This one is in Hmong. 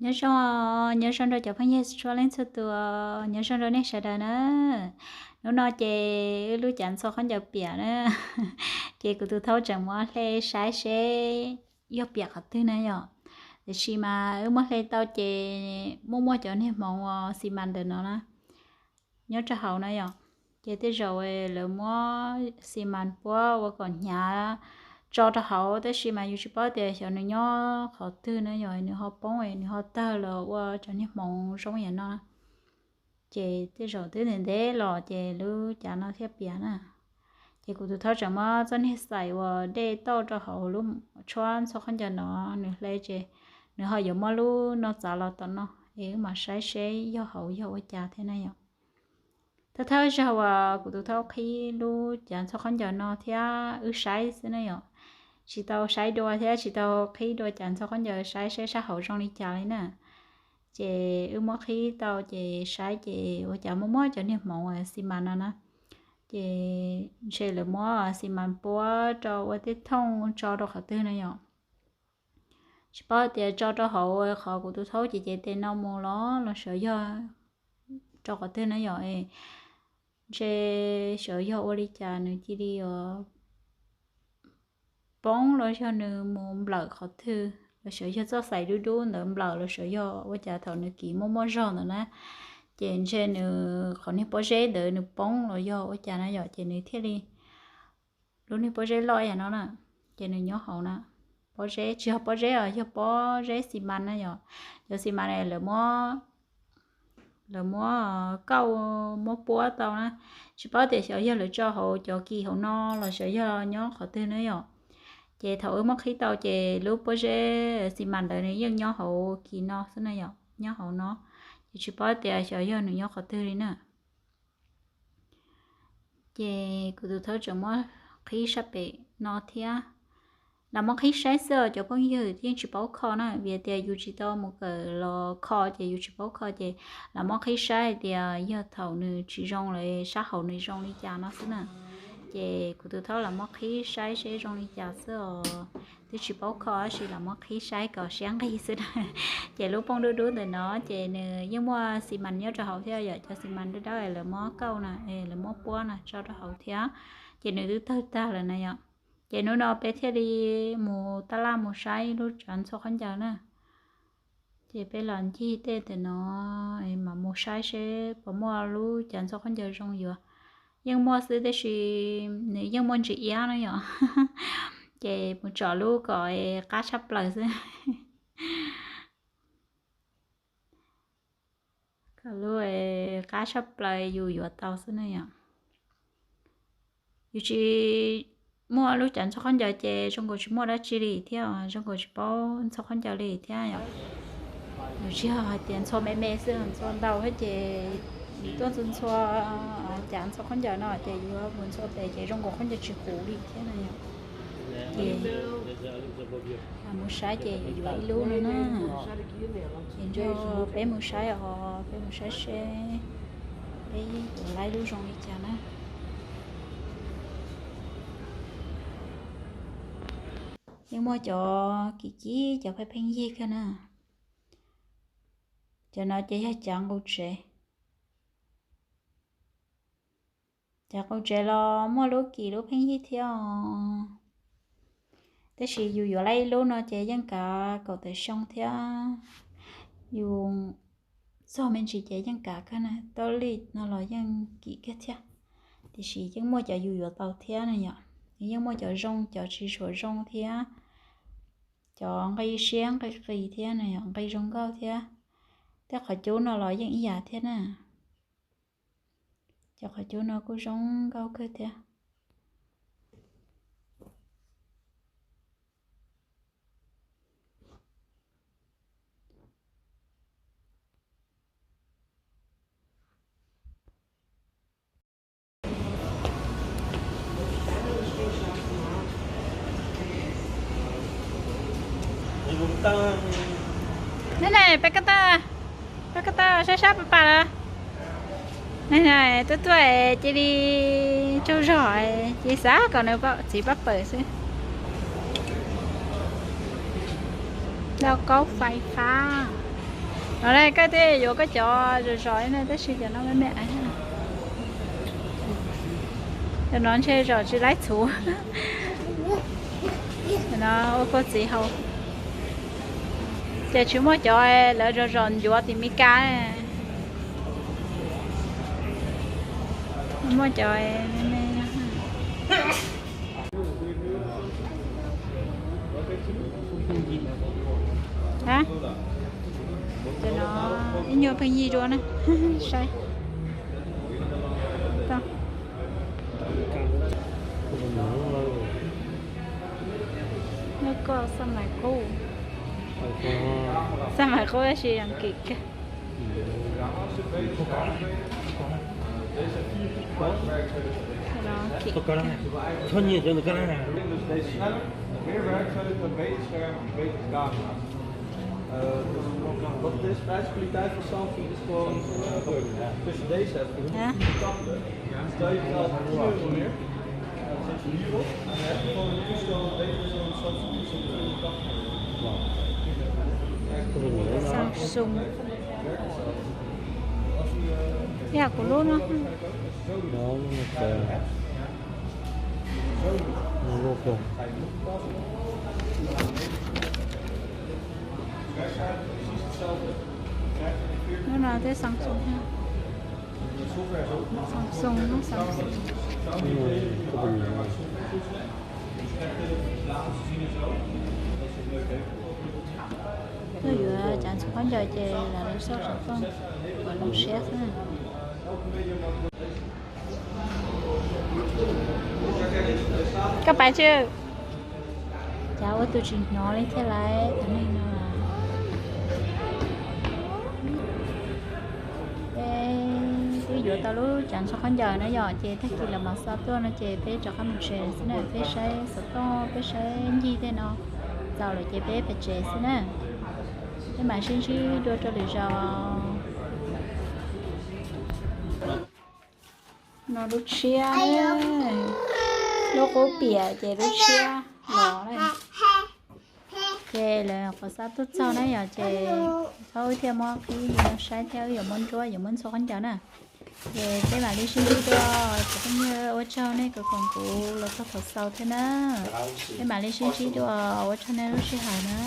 Nyob zoo, nyob zoo rau cov phooj ywg txhua leej txhua tus, nyob zoo rau nej sawv daws na. Hnub no ces wb lub cav ntxhua khaub ncaws piam na, ces kuv tus thaub tseem muab hle saib seb yog piam qhov twg na yom. Tiam sis mas wb muab hle tau ces muaj muaj cov niag hmoov uas xi mas ntawm no na nyob rau hauv na yom. Ces tej zaum lawv muab xi mas puab ua kom hnyav tso rau hauv, tab sis mas yus tsis paub tias xyov nws nyob qhov twg na yom, nws ho poob nws ho tawg los ua cov niag hmoov zoo yam no. Ces tej zaum twb ntev ntev los ces lub cav no thiaj piam na. Ces kuv tus thaub tseem muab txoj niag xaim uas dej tauj rau hauv lub tshuab ntxhua khaub ncaws no, nws hle ces nws ho yuav muab lub no txav los tom no, es wb mam saib seb yog hauv yog ua cas thiab na yom. Thawj thawj zaug uas kuv tus thaub qhib lub cav ntxhua khaub ncaws no thiab wb saib xwb na yom. Tsis tau saib dua thiab tsis tau qhib dua cav ntxhua khaub ncaws saib seb sab hauv zoo li cas li na. Ces wb muab qhib tau ces saib ces ua cas muaj muab cov niag hmoov xi mas no na. Ces ntshe lawv muab xi mas puab rau ua tej thooj tso rau qhov twg na yom. Tsis paub tias tso rau hauv qhov kuv tus thaub ces cev tes no mus los los xyov yog rau qhov twg na yom. Ntshe xyov yog ua li cas nws cia li poob los yog nws mus nplawm qhov twg los xyov yog txoj xaim dub dub ntawd nplawm los xyov yog ua cas thaum nws kiv muaj muaj zog ntawd na. Ces ntshe nws qhov niag pob zeb ntawd nws poob los yog ua cas na yom, ces nws thiaj li lub niag pob zeb loj yam no na, ces nws nyob hauv na. Pob zeb tsis yog pob zeb os, yog pob zeb xi mas na yom. Cov xi mas lawv muab kauj muab puab tau na. Tsis paub tias xyov yog lawv tso hauv cov kis hauv no los xyov yog nyob qhov twg na yom. Ces thaum wb muab qhib tau ces lub pob zeb xi mas ntawd nws yeej nyob hauv kis no xwb na yom, nyob hauv no. Ces tsis paub tias xyov yog nws nyob qhov twg li na. Ces kuv tus thaub tseem muab qhib sab pem no thiab. Lam muab qhib saib xwb os cov phooj ywg, yeej tsis paub kho na, vim tias yus tsis tau mus kawm los kho ces yus tsis paub kho, ces lam muab qhib saib hais tias yog thaum nws tsis zoo lawm sab hauv nws zoo li cas no xwb na. Ces kuv tus thaub lam muab qhib saib seb zoo li cas xwb os, twb tsis paub kho tab sis lam muab qhib saib kom siab nqig xwb na. Ces lub pooj dub dub ntawm no ces nws yeej muaj xi mas nyob rau hauv thiab yom, cov xi mas dawb dawb lawv muab kauj na, lawv muab puab na tso rau hauv thiab, ces nws twb tawg tag lawm na yom. Ces hnub no peb thiaj li mus tab laj mus saib lub cav ntxhua khaub ncaws na. Ces peb los ncig tej ntawm no mam mus saib seb puas muaj lub cav ntxhua khaub ncaws zoo yuav. Yeej muaj xwb tab sis nws yeej muaj ntsis iab no yom. Ces mus tsom lub kom qab tshaj plaws xwb. Kom lub qab tshaj plaws yus yuav tau xwb na yom. Yus tsis muaj lub cav ntxhua khaub ncaws ces zoo nkaus tsis muaj dab tsi li thiab, zoo nkaus tsis paub ntxhua khaub ncaws li thiab yom. Yus tsis yog hais tias ntxhua me me xwb, ntxhua ntau thiab ces yus tuaj ntxhua ntxhua cav ntxhua khaub ncaws no ces yuav mus ntxhua pem ces zoo nkaus khaub ncaws tsis huv li thiab na yom. Ces mus saib ces yuav ib lub no na. Ces nrog peb mus saib os, peb mus saib seb peb yuav laib lub zoo li cas na. Yeej muaj cov kim kim cov pheej pheej yig kawg na. Cov no ces yog cav nqus tsev. Cav nqus tsev los muaj lub kim lub pheej yig thiab os. Tab sis yus yuav laib ib lub no ces yeej kav kaum tawm xyoo thiab. Yus txog me ntsis ces yeej kav kawg na, tau li no los yeej kim kawg thiab. Tiam sis yeej muaj cov yus yuav tau thiab na yom. Yeej muaj cov zoo cov tsis tshua zoo thiab. Cov nqi siab nqi qis thiab na yom, nqi zoo nkauj thiab. Tej qhov cub no los yeej ib yam thiab na. Cov qhov cub no kuj zoo nkauj kawg thiab. Neb na, peb ko taw, peb ko taw sab sab pas pas lawm. Neb na, tuaj tuaj cia li tsaug zog, cia li xav kom nws txiv pab pawm xwb. Lauj kaub fais fab. No ne, koj twb yuav koj cov zom zom li no tab sis cov no me me. Cov no ntshe zom tsis laib txhuv. Cov no ua kua txiv hau. Ces tsis muaj cov lawv zom zom ncuav tim Mes Kas. Muaj cov me me. Cov no ib nyuag pheej yig dua na. Saib. Lub ko xaj mais qub. Xaj mais qub tab sis zoo kim kawg. Meer werkcellen, beter scherm, beter camera. Eh, wat is prijskwaliteit van Samsung is gewoon, eh, tussen deze heb ik een tachtig. Stel je betaalt tien euro meer, dan zet je hierop en dan heb je gewoon een toestel wat beter is dan een Samsung toestel voor honderdtachtig euro. Samsung. Ib yam kuv lub no. Lub no twb Samsung thiab. Samsung, Samsung. Koj yuav tsav ntxhua khaub ncaws ces lam lub xauj xov tooj kom zoo siab xwb. Koj pais tsis, cas ua tus tsis hnov li thiab lauj, tus neeg no. Peb twb yuav tau lub tsav ntxhua khaub ncaws na yom, ces tag kis los mam xa tuaj no ces peb rov qab mus tsev xwb na, peb saib xov tooj, peb saib ncig tej no txaus lawm ces peb pais tsev xwb na. Peb mam sib ntsib dua rau lwm zaus. No lub tshiab, lub qub piam ces lub tshiab los. Ces lawv qhuav xa tuaj txog na yom, ces thaum wb thiaj muab qhib li no saib thiab wb yuav muab nruab yuav muab ntxhua khaub ncaws na. Ces peb mam li sib ntsib dua, cov phooj ywg, ua tsaug nej kawm koom kuv los txog thaum xaus thiab na. Peb mam li sib ntsib dua, ua tsaug nej lub sij hawm na.